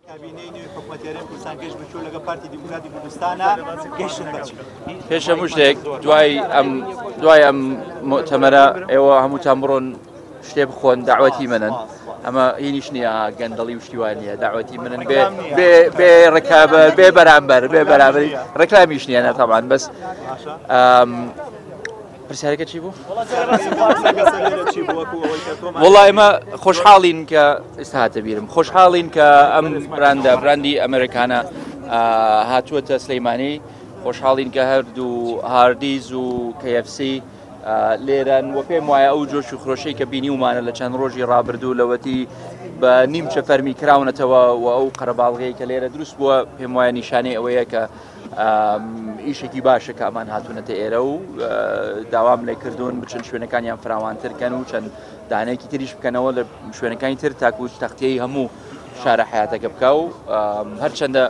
کابینەی نوێی حکومەتی هەرێم کوردستان گەشت بە کوێ لەگەڵ پارتی دیموکراتی کوردستانە گەشتن بە چی؟ پێش هەموو شتێک دوای ئەم دوای ئەم مؤتەمەرە ئێوە هەمووتان بڕۆن شتێ بخۆن داوەتی منن ئەمە هینیش نییە گەندەڵی و شتیوان نییە داوەتی منن بێ بێ بێ ڕکابە بێ بەرامبەر بێ بەرامبەری ڕێکلامیش نییە نەتەمان بەس پرسیارەکە چی بوو؟ وڵا ئێمە خۆشحاڵین کە ئێستا هاتە بیرم خۆشحاڵین کە ئەم براندە براندی ئەمریکانە هاتووەتە سلەیمانی خۆشحاڵین کە هەردوو هاردیز و KFC لێرەن و پێم وایە ئەو جۆش و خرۆشەی کە بینیومانە لە چەند ڕۆژی ڕابردوو لەوەتی بە نیمچە فەرمی کراونەتەوە و ئەو قەرەباڵغەیە کە لێرە دروست بووە پێم وایە نیشانەی ئەوەیە کە ئیشێکی باشە کە ئەمان هاتوونەتە ئێرە و داوام لێ کردوون بچن شوێنەکانیان فراوانتر کەن و چەند دانەیەکی تریش بکەنەوە لە شوێنەکانی تر تاکو تەختیەی هەموو شارە حیاتەکە بکە و هەرچەندە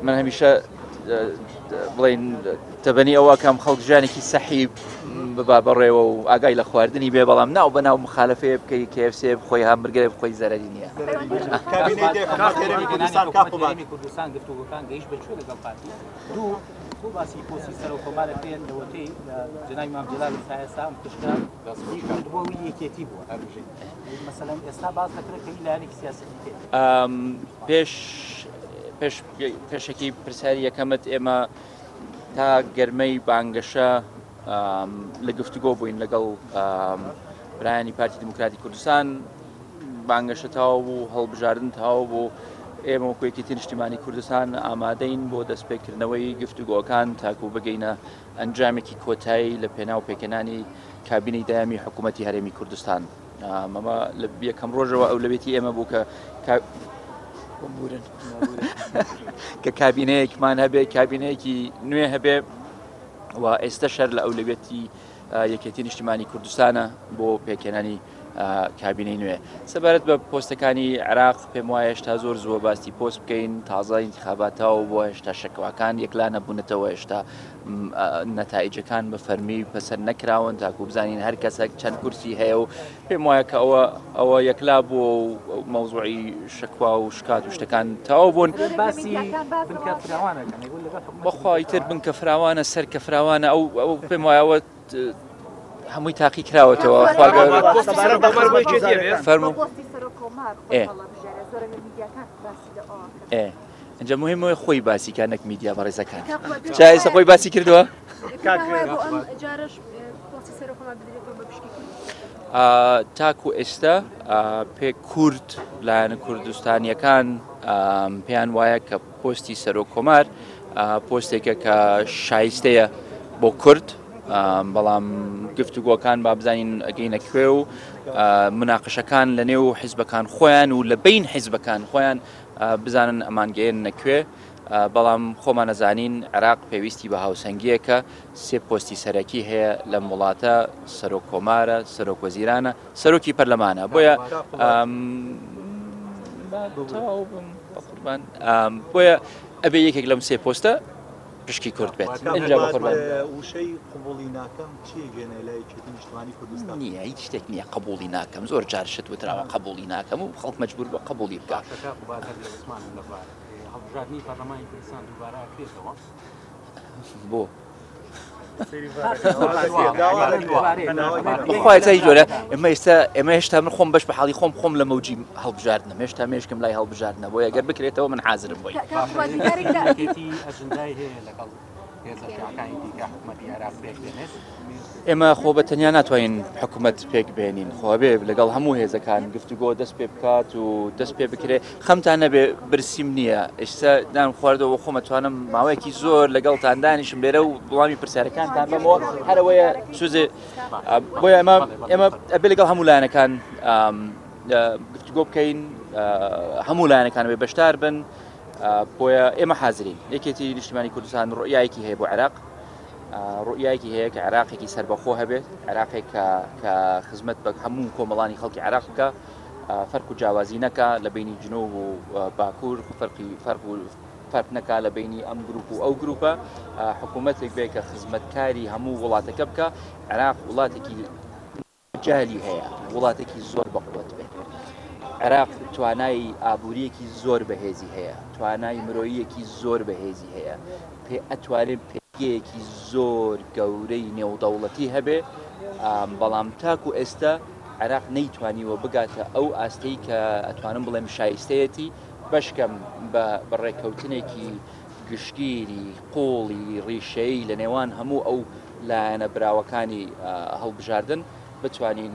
من هەمیشە بڵین تەبەنی ئەوە کەم خەڵک ژیانێکی سەحی ببا بەڕێوە و ئاگای لە خواردنی بێ بەڵام ناو بە ناو مخالفەیە بکەی KFC بخۆی هامبرگەرێ بخۆی زەرەری نییە. کوردستان گفتوگۆکان گەیشت بە کوێ لەگەڵ پارتی دوو بۆ باسی پۆستی سەرۆک کۆمار ئەکرێن لەوەتەی جەنابی مام جەلال تا ئێستا ئەم پشکە بۆ یەکێتی بووە مەسەلەن ئێستا باس دەکرێت کە لایەنێکی سیاسی دیکە پێش پێش پێشەکی پرسیاری یەکەمت ئێمە تا گەرمەی بانگەشە لە گفتوگۆ بووین لەگەڵ برایانی پارتی دیموکراتی کوردستان بانگەشە تەواو بوو، هەڵبژاردن تەواو بوو، ئێمە وەکو یەکێتی نیشتیمانی کوردستان ئامادەین بۆ دەستپێکردنەوەی گفتوگۆکان تاکو بگەینە ئەنجامێکی کۆتایی لە پێناو پێکهێنانی کابینەی دایمی حکوومەتی هەرێمی کوردستان. ئەمە لە یەکەم ڕۆژەوە ئەولەوێتی ئێمە بوو کە بمبورن کە کابینەیەکمان هەبێ کابینەیەکی نوێ هەبێ و ئێستا شەر لە ئەولەوێتی یەکێتی نیشتیمانی کوردستانە بۆ پێکهێنانی کابینەی نوێ. سەبارەت بە پۆستەکانی عێراق پێم وایە هێشتا زۆر زووە باسی پۆست بکەین، تازە ئینتخابات تەواو بووە، هێشتا شەکواکان یەکلا نەبوونەتەوە، هێشتا نەتائیجەکان بە فەرمی پەسەند نەکراون تاکو بزانین هەر کەسێک چەند کورسی هەیە و پێم وایە کە ئەوە ئەوە یەکلا بووە و مەوزوعی شەکوا و شکات و شتەکان تەواو بوون. باسی بنکە فراوانەکەن بەخوا ئیتر بنکە فراوانە سەر کە فراوانە ئەو ئەو پێم وایە ئەوە هەمووی تاقی کراوەتەوە فەرموو ئەجا مهمەوەی خۆی باسی کە نەک میدیا بەڕێزەکان چا ئێستا خۆی باسی کردووە تاکو ئێستا پێ کورد لایەنە کوردستانیەکان پێیان وایە کە پۆستی سەرۆک کۆمار پۆستێکە کە شایستەیە بۆ کورد بەڵام گفتوگۆکان با بزانین ئەگەینە کوێ و مناقشەکان لە نێو حیزبەکان خۆیان و لە بین حیزبەکان خۆیان بزانن ئەمانگەیەنە کوێ بەڵام خۆمان ئەزانین عێراق پێویستی بە هاوسەنگیەکە سێ پۆستی سەرەکی هەیە لەم وڵاتە سەرۆک کۆمارە سەرۆک وەزیرانە سەرۆکی پەرلەمانە بۆیە قوربان بۆیە ئەبێ یەکێک لەم سێ پۆستە پشکی کورد بێت ئینجا بە قوربان وشەی قبوڵی ناکەم چی گەێنێ لای یەکێتی نیشتمانی کوردستان نییە هیچ شتێک نییە قبوڵی ناکەم زۆر جار شت وتراوە قبوڵی ناکەم و خەڵک مەجبور بووە قبوڵی بکا. باشە کاک قوباد هەر لە عوسمانم لە ڤار هەڵبژاردنی پەرلەمانی کوردستان دووبارە ئەکرێتەوە؟ بۆ؟ بەخوا ئێستا هیچ جۆرە ئێمە ئێستا ئێمە هێشتا من خۆم بەش بە حاڵی خۆم خۆم لە مەوجی هەڵبژاردنم هێشتا مێشکم لای هەڵبژاردنە بۆیە گەر بکرێتەوە من حازرم بۆی. یەکێتی ئەجندای هەیە لەگەڵ هێزە شیعەکانی دیکە حکومەتی عێراق پێک بێنێت؟ ئێمە خۆ بە تەنیا ناتوانین حکومەت پێک بێنین خۆ بێ لەگەڵ هەموو هێزەکان گفتوگۆ دەست پێ بکات و دەست پێ بکرێ خەمتان نەبێ برسیم نییە ئێستا دان خواردەوە خۆمەتوانم ماوەیەکی زۆر لەگەڵتان دانیشم لێرە و وڵامی پرسیارەکانتان بەمەوە هەرەوەیە سوزێ بۆیە ئەمە ئێمە ئەبێ لەگەڵ هەموو لایەنەکان گفتوگۆ بکەین هەموو لایەنەکان بێ بەشدار بن بۆیە ئێمە حازرین یەکێتی نیشتیمانی کوردستان ڕۆیایەکی هەیە بۆ عێراق ڕوئیایەکی هەیە کە عێراقێکی سەربەخۆ هەبێت، عێراقێک کە کە خزمەت بە هەموو کۆمەڵانی خەڵکی عێراق بکا، فەرق و جیاوازی نەکا لە بەینی جنوب و باکوور، فەرقی فەرق و فەرق نەکا لە بەینی ئەم گروپ و ئەو گروپە، حکوومەتێک بێ کە خزمەتکاری هەموو وڵاتەکە بکا، عێراق وڵاتێکی جەهلی هەیە وڵاتێکی زۆر بەقوەت بێت. عێراق توانای ئابوورییەکی زۆر بەهێزی هەیە، توانای مرۆییەکی زۆر بەهێزی هەیە، پێ ئەتوانێت پێگەیەکی زۆر گەورەی نێودەوڵەتی هەبێ، بەڵام تاکو ئێستا عێراق نەیتوانیوە بگاتە ئەو ئاستەی کە ئەتوانم بڵێم شایستەیەتی، بەشکەم بە ڕێککەوتنێکی گشتگیری قوڵی ڕیشەیی لە نێوان هەموو ئەو لایەنە براوەکانی هەڵبژاردن بتوانین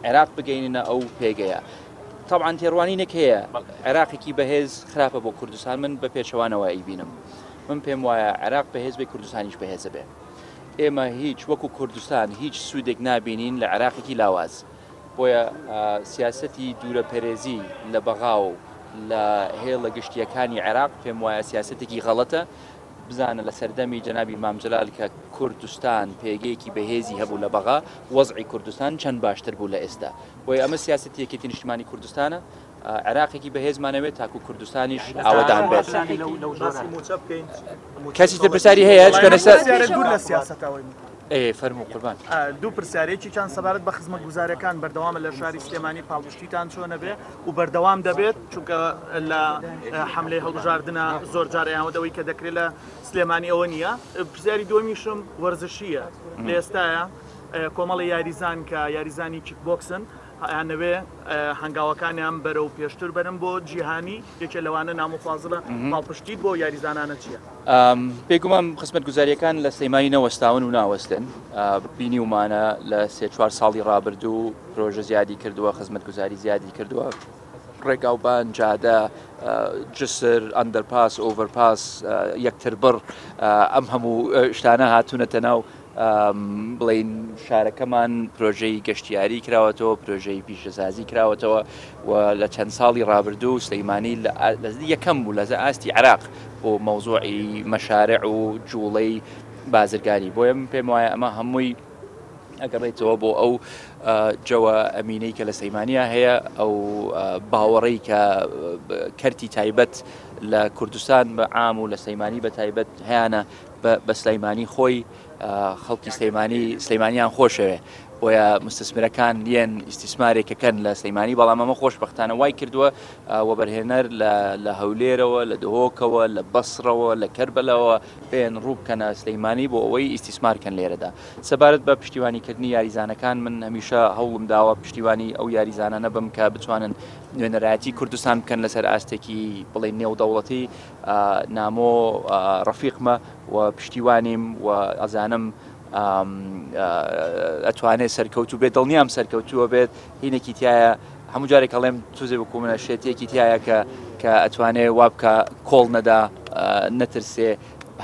عێراق بگەینە ئەو پێگەیە. تەبعەن تێڕوانینێک هەیە عێراقێکی بەهێز خراپە بۆ کوردستان من بە پێچەوانەوە ئەیبینم من پێم وایە عێراق بەهێز بێ کوردستانیش بەهێزە بێ ئێمە هیچ وەکو کوردستان هیچ سوودێک نابینین لە عێراقێکی لاواز بۆیە سیاسەتی دوورە پەرێزی لە بەغا و لە هێڵە گشتیەکانی عێراق پێم وایە سیاسەتێکی غەڵەتە بزانە لە سەردەمی جەنابی مام جەلال کە کوردستان پێگەیەکی بەهێزی هەبوو لە بەغا وەزعی کوردستان چەند باشتر بوو لە ئێستا بۆیە ئەمە سیاسەتی یەکێتی نیشتمانی کوردستانە عێراقێکی بەهێزمانەوێت تاکو کوردستانیش ئاوەدان بێت. کەسی تر پرسیاری هەیە چکە لەسەر دوور لە سیاسەتەوەی ئێ فەرموو قوربان. دوو پرسیار یەکێکیان سەبارەت بە خزمەتگوزاریەکان بەردەوامە لە شاری سلێمانی پاڵپشتیتان چۆنە بێ و بەردەوام دەبێت چونکە لە حملەی هەڵبژاردنە زۆر جار ئەیانوت ئەوەی کە دەکرێت لە سلێمانی ئەوە نییە پرسیاری دووەمیشم وەرزشیە لە ئێستاە کۆمەڵی یاریزان کە یاریزانی کیک بۆکسن ئەیانەوێ هەنگاوەکانیان بەرەو پێشتر بەرن بۆ جیهانی، یەکێ لەوانە نامۆ فازڵە، پاڵپشتیت بۆ یاریزانانە چییە؟ بێگومان خزمەتگوزارییەکان لە سلێمانی نەوەستاون و ناوەستن، بینیومانە لە سێ چوار ساڵی ڕابردوو پرۆژە زیادی کردووە، خزمەتگوزاری زیادی کردووە، ڕێگاوبان، جادە، جسر، ئەندەرپاس، ئۆڤەرپاس، یەکتربڕ، ئەم هەموو شتانە هاتوونەتە ناو بڵێین شارەکەمان پرۆژەی گەشتیاری کراوەتەوە، پرۆژەی پیشەسازی کراوەتەوە و لە چەند ساڵی ڕابردوو سلەیمانی لە یەکەم بوو لە ئاستی عێراق بۆ مەوزوعی مەشارع و جوڵەی بازرگانی. بۆیە من پێم وایە ئەمە هەمووی ئەگەڕێتەوە بۆ ئەو جەوە ئەمینەی کە لە سلەیمانیا هەیە، ئەو باوەڕەی کە کەرتی تایبەت لە کوردستان بە عام و لە سلەیمانی بە تایبەت هەیانە بە سلەیمانی خۆی خەڵکی سلەیمانی سلەیمانیان خۆشەوێ بۆیە مستثمرەکان یەن ئیستیسمارێکەکەن لە سلەیمانی بەڵام ئەمە خۆشببختانە وای کردووە وەبەرهێنەر لە هەولێرەوە لە دهۆکەوە لە بەسڕەوە لە کەربەلەوە بێن ڕوو بکەنە سلەیمانی بۆ ئەوەی ئیستیسمارکەن لێرەدا سەبارەت بە پشتیوانیکردنی یاریزانەکان من هەمیشە هەوڵم داوە پشتیوانی ئەو یاریزانانە بم کە بتوانن نوێنەرایەتی کوردستان بکەن لەسەر ئاستێکی بڵێ نێودەوڵەتی نامۆ ڕەفیقمە و پشتیوانیم و ئەزانم ئەتوانێت سەرکەوتوو بێت دڵنیام سەرکەوتووە بێت هینێکی تایە هەموو جارێک هەڵێم توزێ بکو منە شێتێکی تایە کە کە ئەتوانێ وا بکە کۆڵ نەدا نەترسێ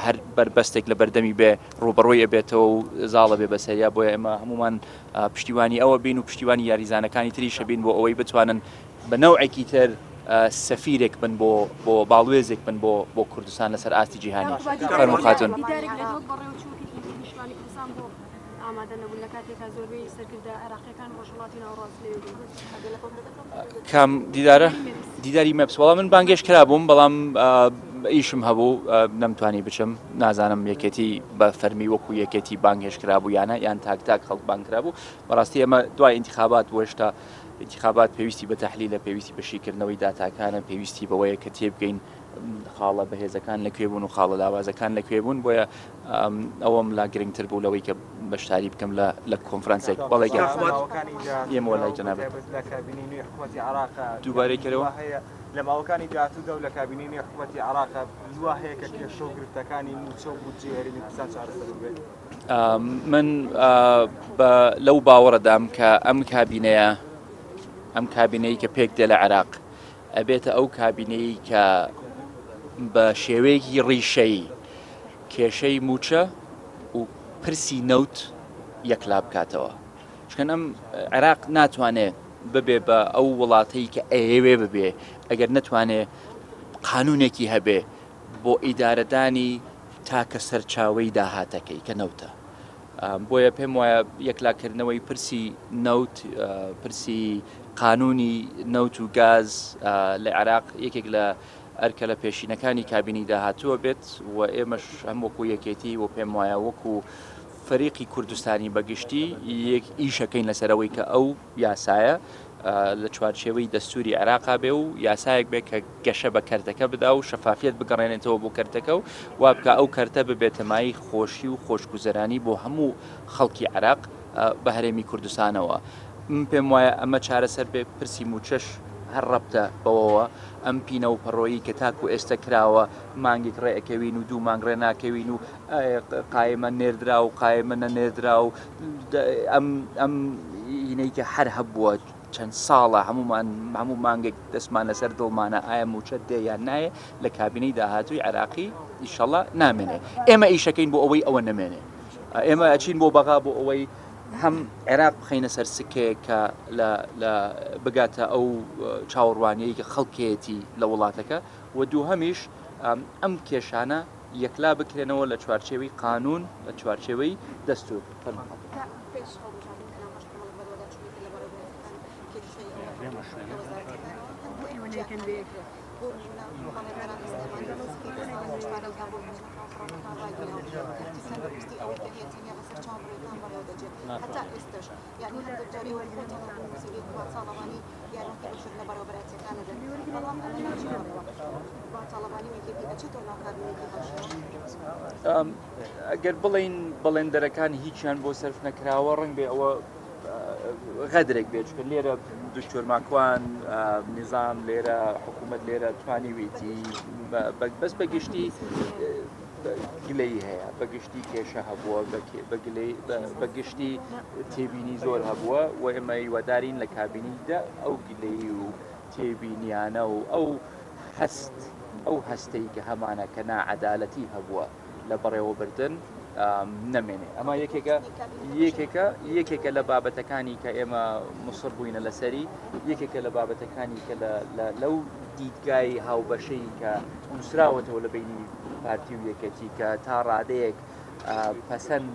هەر بەربەستێک لە بەردەمی بێ ڕوبەڕۆی ئەبێتەوە و زاڵە بێ بەسەریا بۆیە ئێمە هەمومان پشتیوانی ئەوە بین و پشتیوانی یاریزانەکانی تریشە بین بۆ ئەوەی بتوانن بە نەوعێکی تر سەفیرێک بن بۆ بۆ باڵوێزێک بن بۆ بۆ کوردستان لەسەر ئاستی جیهانی. فەرموو خاتوون. دیدارێک لە دهۆک بەڕێوەچوو کە یەکێتی نیشتمانی کوردستان بۆ ئامادە نەبوون لە کاتێکا زۆربەی سەرکردە عێراقیەکان ڕۆژهەڵاتی ناوەڕاست لەوێ بوون. کام دیدارە؟ دیداری مەپس وەڵا من بانگێش کرابووم بەڵام ئیشم هەبوو نەمتوانی بچم نازانم یەکێتی بە فەرمی وەکو یەکێتی بانگهێشت کرابوو یانە یان تاک تاک خەڵک بانگ کرابوو بەڕاستی ئێمە دوای ئینتخابات بۆ هێشتا ئینتیخابات پێویستی بە تەحلیلە، پێویستی بە شیکردنەوەی داتاکانە، پێویستی بەوەیە کە تێبگەین خاڵە بەهێزەکان لە کوێ بوون و خاڵە لاوازەکان لە کوێ بوون، بۆیە ئەوەم لا گرنگتر بوو لەوەی کە بەشداری بکەم لە کۆنفرانسێک. بەڵێ گیان. ئێمەوە لای جەنابت. دووبارەی کەرەوە. لە ماوەکانی داهاتوودا و لە کابینەی نوێی حکومەتی عێراق هیوا هەیە کە کێشە و گرفتەکانی مووچە و بودجەی هەرێمی کوردستان چارەسەر ببێت؟ من لەو باوەڕەدام کە ئەم کابینەیە ئەم کابینەی کە پێک دێ لە عێراق ئەبێتە ئەو کابینەی کە بە شێوەیەکی ڕیشەیی کێشەی موچە و پرسی نەوت یەکلا بکاتەوە چکەن ئەم عێراق ناتوانێت ببێ بە ئەو وڵاتەی کە ئەیەوێ ببێ ئەگەر نەتوانێ قانونێکی هەبێ بۆ ئیدارەدانی تاکە سەرچاوەی داهاتەکەی کە نەوتە. بۆیە پێم وایە یەکلاکردنەوەی پرسی نەوت، پرسی قانونی نەوت و گاز لە عێراق یەکێک لە ئەرکە لە پێشینەکانی کابینی داهاتووە بێت و ئێمەش هەم وەکو یەکێتی و پێم وایە وەکو فەریقی کوردستانی بەگشتی یەک ئیشەکەین لەسەرەوەی کە ئەو یاسایە. لە چوارچێوەی دەستوری عێراقا بێ و یاسایەک بێ کە گەشە بە کەرتەکە بدا و شەفافیەت بگەڕێنێتەوە بۆ کەرتەکە و وا بکا ئەو کەرتە ببێتە مایەی خۆشی و خۆشگوزەرانی بۆ هەموو خەڵکی عێراق بە هەرێمی کوردستانەوە. من پێم وایە ئەمە چارەسەر بێ، پرسی مووچەش هەر ڕەبتە بەوەوە، ئەم پینە و پەڕۆیی کە تاکو ئێستە کراوە مانگێک ڕێ ئەکەوین و دوو مانگ ڕێ ناکەوین و قایمە نێردرا و قایمە نەنێردرا و ئەم ئەم هینەی کە هەر هەبووە چەند ساڵە هەمومان هەموو مانگێک دەستمان لەسەر دڵمانە ئایا موچە دێ یان نایە لە کابینەی داهاتووی عێراقی ئیشەڵا نامێنێ ئێمە ئیشەکەین بۆ ئەوەی ئەوە نەمێنێ ئێمە ئەچین بۆ بەغا بۆ ئەوەی هەم عێراق بخەینە سەر سکەیەک کە لە بگاتە ئەو چاوەڕوانیەی کە خەڵکێتی لە وڵاتەکە و دووهەمیش ئەم کێشانە یەکلا بکرێنەوە لە چوارچێوەی قانوون، لە چوارچێوەی دەستوور. فەرموو. ئەگەر بڵێین بەڵێندەرەکان هیچیان بۆ سەرف نەکراوە ڕەنگ بێ ئەوە غەدرێک بێت چکە لێرە دکتۆر ماکوان نظام لێرە حکوومەت لێرە توانیویتی بەس بە گشتی گلەیی هەیە بە گشتی کێشە هەبووە بە گشتی تێبینی زۆر هەبووە و ئێمە هیوادارین لە کابینیدا ئەو گلەیی و تێبینیانە و ئەو هەست ئەو هەستەی کە هەمانە کە ناعەدالەتی هەبووە لە بەڕێوەبردن نەمێنێ ئەمە یەکێکە یەکێکە یەکێکە لە بابەتەکانی کە ئێمە مسڕ بووینە لەسەری یەکێکە لە بابەتەکانی کە لەو دیدگای هاوبەشەی کە نووسراوەتەوە لە بینی پارتی و یەکێتی کە تا ڕادەیەک پەسەند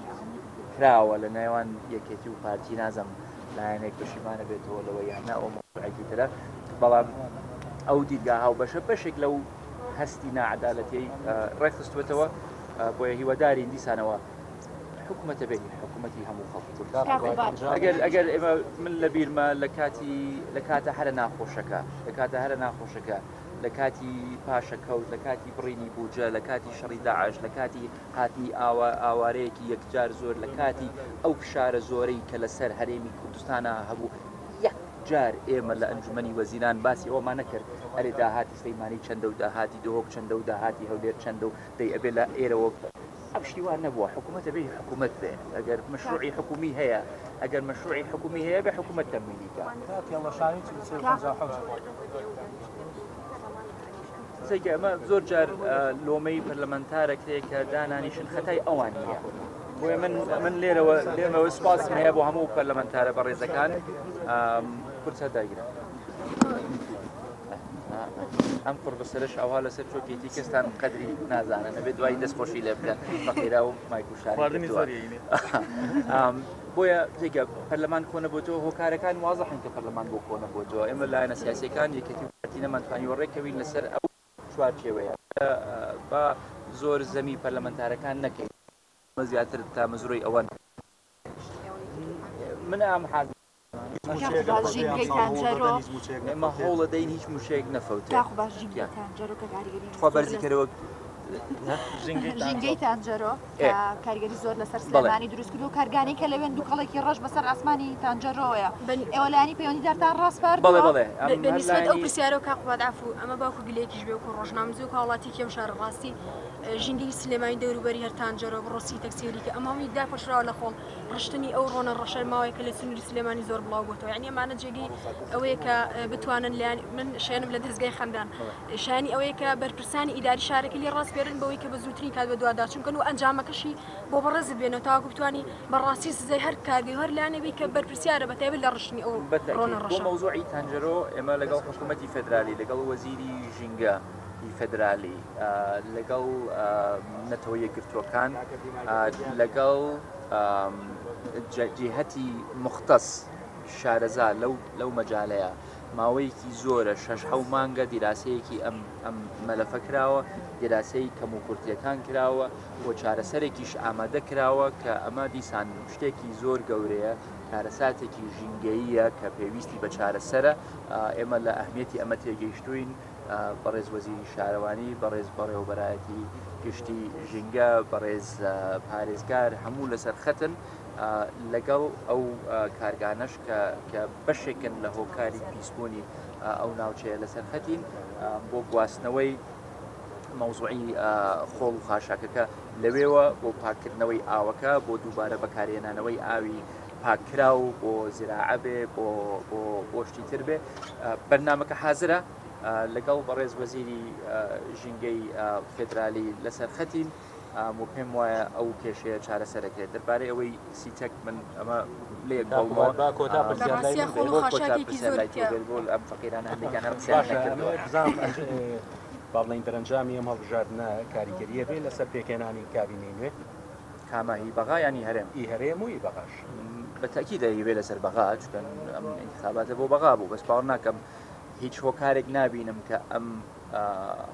کراوە لە نێوان یەکێتی و پارتی نازم لایەنێک پەشیمانە بێتەوە لەوە یان نا ئەو مەوزوعێکی ترە بەڵام ئەو دیدگا هاوبەشە بەشێک لەو هەستی ناعەدالەتیەی ڕێکخستووەتەوە بۆیە هیوادارین دیسانەوە حکوومەتە بێ حکوومەتی هەموو خەڵکی کورد ئەگەر ئەگەر ئێمە من لە بیرمە لە کاتی لە کاتە هەرە ناخۆشەکە لە کاتە هەرە ناخۆشەکە لە کاتی پاشەکەوت لە کاتی بڕینی بودجە لە کاتی شەڕی داعش لە کاتی هاتنی ئاوارەیەکی یەکجار زۆر لە کاتی ئەو فشارە زۆرەی کە لەسەر هەرێمی کوردستانا هەبوو یەک جار ئێمە لە ئەنجومەنی وەزیران باسی ئەوەمان نەکرد ئەرێ داهاتی سلەیمانی چەندە و داهاتی دهۆک چەندە و داهاتی هەولێر چەندە و دەی ئەبێ لە ئێرەوە ئەم شتی وا نەبووە حکوومەت ئەبێ حکوومەت بێ ئەگەر مەشروعی حکوومی هەیە ئەگەر مەشروعی حکوومی هەیە بێ حکوومەت تەمویلی کە. تێڵەشانی 43 و 57. سەیکە ئەمە زۆر جار لۆمەی پەرلەمانتارەکرێ کە دانانیشن خەتای ئەوان نییە بۆیە من من لێرەوە لێمەوە سوپاسم هەیە بۆ هەموو پەرلەمانتارە بەڕێزەکان کورسە داگرە ئەم قڕ بەسەرش ئەوها لەسەر چۆکێتی کەستان قەدری نازانن ئەبێ دوایی دەستخۆشی لێ بکەن فەقیرا و مایکوشاری بۆیە جێگە پەرلەمان کۆنەبۆتەوە هۆکارەکان وازحن کە پەرلەمان بۆ کۆنەبۆتەوە ئێمە لایەنە سیاسیەکان یەکێتی و پارتی نەمانتوانیوە ڕێککەوین لەسەر ئەو چوارچێوەیە با زۆر زەمی پەرلەمانتارەکان نەکەین زیاتر تامەزرۆی ئەوەن من ئام حاز ئێمە هەوڵەدەین هیچ مووچەیەک نەفەوتێ تخوا بەرزی کەرەوە ژینگەی تانجەرۆ کاریگەری زۆر لەسەر سلێمانی دروست کرد و کارگانی کە لەوێن دووکەڵێکی ڕەش بەسەر ئاسمانی تانجەرۆیە ئێوە لایەنی پەیوەندیدارتان ڕاسپارد بەڵێ بەڵێ بەنیسبەت ئەو پرسیارەوە کاک قوباد عەفو ئەمە باوکو گلەیەکیش بێ وەکو ڕۆژنامەنووس و هاوڵاتی کێم شارە ڕاستی ژینگەی سلێمانی دەوروبەری هەر تانجەرۆ بڕۆ سیتەک سێری کە ئەمە هەمووی داپۆشراوە لە خۆڵ ڕشتنی ئەو ڕۆنە ڕەشە ماوەیەکە لە سنووری سلێمانی زۆر بڵاو بۆتەوە یعنی ئەمانە جێگەی ئەوەیە کە بتوانن لایەن من شایەنم لە دەزگای خەندان شایانی ئەوەیە کە بەرپرسانی ئیداری شارەکە لێ ڕاسپێرن بەوەی کە بە زووترین کات بەدواداچوون بکەن و ئەنجامەکەشی بۆ بەڕێزت بێنەوە تاوەکو بتوانی بەڕاستی سزای هەر کارگەی و هەر لایەنێک بی کە بەرپرسیارە بە تایبەت لە ڕشتنی ئەو ڕۆنە بەتەئکید بۆ ڕەشە. مەوزوعی تانجەرۆ ئێمە لەگەڵ حکوومەتی فێدرالی لەگەڵ وەزیری ژینگە ی فێدرالی لەگەڵ نەتەوە یەکگرتووەکان لەگەڵ جیهەتی موختەس شارەزا لەو لەو مەجالەیە ماوەیەکی زۆرە شەش حەو مانگە دیراسەیەکی ئەم ئەم مەلەفە کراوە دیراسەی کەموکورتیەکان کراوە و چارەسەرێکیش ئامادە کراوە کە ئەمە دیسان شتێکی زۆر گەورەیە. کارەساتێکی ژینگەییە کە پێویستی بە چارەسەرە. ئێمە لە ئەهمیەتی ئەمە تێگەیشتووین. بەڕێز وەزیری شارەوانی، بەڕێز بەڕێوەبەرایەتی گشتی ژینگە، بەڕێز پارێزگار هەموو لەسەر خەتن لەگەڵ ئەو کارگانەش کە بەشێکن لە هۆکاری پیسبوونی ئەو ناوچەیە لەسەر خەتین بۆ گواستنەوەی مەوزوعی خۆڵ و خاشاکەکە لەوێوە بۆ پاککردنەوەی ئاوەکە بۆ دووبارە بەکارهێنانەوەی ئاوی پاککراو بۆ زراعە بێ بۆ بۆ بۆ شتی تر بێ بەرنامەکە حازرە لەگەڵ بەڕێز وەزیری ژینگەی فێدرالی لەسەر خەتین و پێم وایە ئەو کێشەیە چارەسەرەکرێت دەربارەی ئەوەی سیتەک من ئەمە لێ کۆڵمەوە با کۆتا پرسیار لای من بێت. بۆ کۆتا پرسیار لای تۆ بێت بۆ ئەم فەقیرانە هەندێکیان هەر قسەیان نەکردووە. بزانم با بڵێین دەرەنجامی ئەم هەڵبژاردنە کاریگەرییە بێ لەسەر پێکهێنانی کابینەی نوێ؟ کامە هی بەغا یان هی هەرێم؟ ئی هەرێم و ئی بەغاش. بە تەئکید هی بێ لەسەر بەغا چونکە ئەم ئینتخاباتە بۆ بەغا بوو بەس باوەڕ ناکەم هیچ هۆکارێک نابینم کە ئەم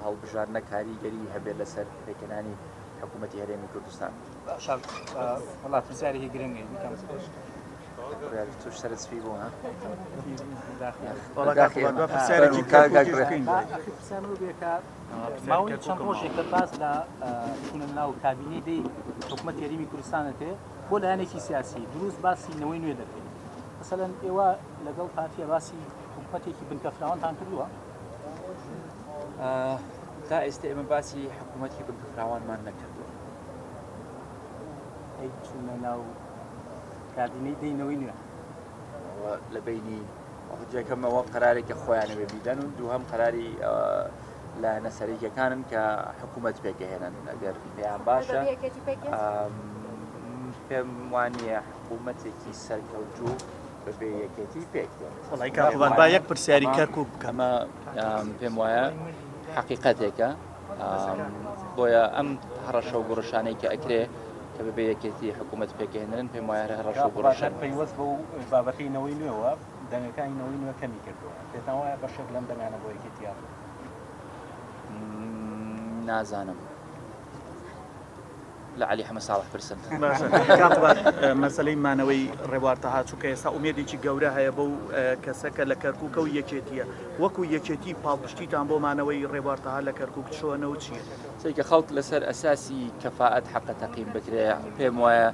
هەڵبژاردنە کاریگەری هەبێت لەسەر پێکهێنانی حکوومەتی هەرێمی کوردستان. باشە وەڵا پرسیارێکی گرنگە بیکەم. بڕیار توش سەرت سپی بوو ها؟ وەڵا کاک قوباد با پرسیارێکی کەرکووکیش بکەین. ئەخی پرسیارم ئەو بێ کە ماوەی چەند ڕۆژێکە باس لە چوونە ناو کابینەی دەی حکوومەتی هەرێمی کوردستان دەکرێت بۆ لایەنێکی سیاسی دروست باسی نەوەی نوێ دەکرێت مەسەلەن ئێوە لەگەڵ پارتیە باسی حکوومەتێکی بنکە فراوانتان کردووە؟ تا ئێستا ئێمە باسی حکوومەتی بنکە فراوانمان نەکردووە. ئەی چوونە ناو کابینەی دەی نەوەی نوێ؟ لە بینی یەکەمەوە قەرارێکە خۆیانەوێ بیدەن و دووهەم قەراری لایەنە سەرەکیەکانن کە حکوومەت پێکەهێنن ئەگەر پێیان باشە پێم وانە حکوومەتێکی سەرکەوتوو بەبێ یەکێتی پێک دێت. وەڵای کاک قوباد با یەک پرسیاری کەرکوک بکەم. ئەمە پێم وایە حەقیقەتێکە بۆیە ئەم هەڕەشە و گوڕشانەی کە ئەکرێ کە بەبێ یەکێتی حکوومەت پێکهێنرن پێم وایە هەر هەڕەشە و گوڕشن. پەیوەست بەو بابەتەی نەوەی نوێوە دەنگەکانی نەوەی نوێ کەمی کردووە پێتان وایە بەشێک لەم دەنگانە بۆ یەکێتی هاتوون؟ نازانم. لە عەلی حەمە ساڵح پرسن. باشە کاک قوباد مەسەلەی مانەوەی ڕێبوار تەها چونکە ئێستا ئومێدێکی گەورە هەیە بەو کەسە کە لە کەرکوکە و یەکێتیە وەکو یەکێتی پاڵپشتیتان بۆ مانەوەی ڕێبوار تەها لە کەرکوک چۆنە و چییە؟ سەیرکە خەڵک لەسەر ئەساسی کەفائەت حەقە تەقیم بکرێ پێم وایە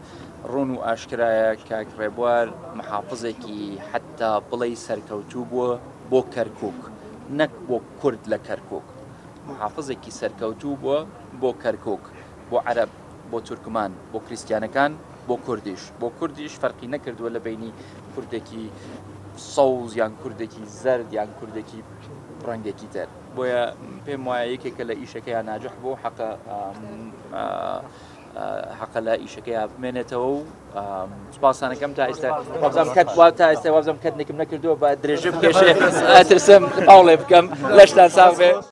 ڕوون و ئاشکرایە کاک ڕێبوار محافزێکی حەتا بڵێی سەرکەوتوو بووە بۆ کەرکوک نەک بۆ کورد لە کەرکوک محافزێکی سەرکەوتوو بووە بۆ کەرکوک بۆ عەرەب، بۆ تورکمان، بۆ کریستیانەکان، بۆ کوردیش. بۆ کوردیش فەرقی نەکردووە لە بەینی کوردێکی سەوز یان کوردێکی زەرد یان کوردێکی ڕەنگێکی تر. بۆیە پێم وایە یەکێکە لە ئیشەکەیا ناجح بوو، حەقە حەقە لە ئیشەکەیا بمێنێتەوە و سوپاسانەکەم تا ئێستا وابزانم کەت وا تا ئێستا وابزانم کەتنێکم نەکردووە بە درێژە بکێشێ ئەترسم پاوڵێ بکەم لەشتان ساغ بێ.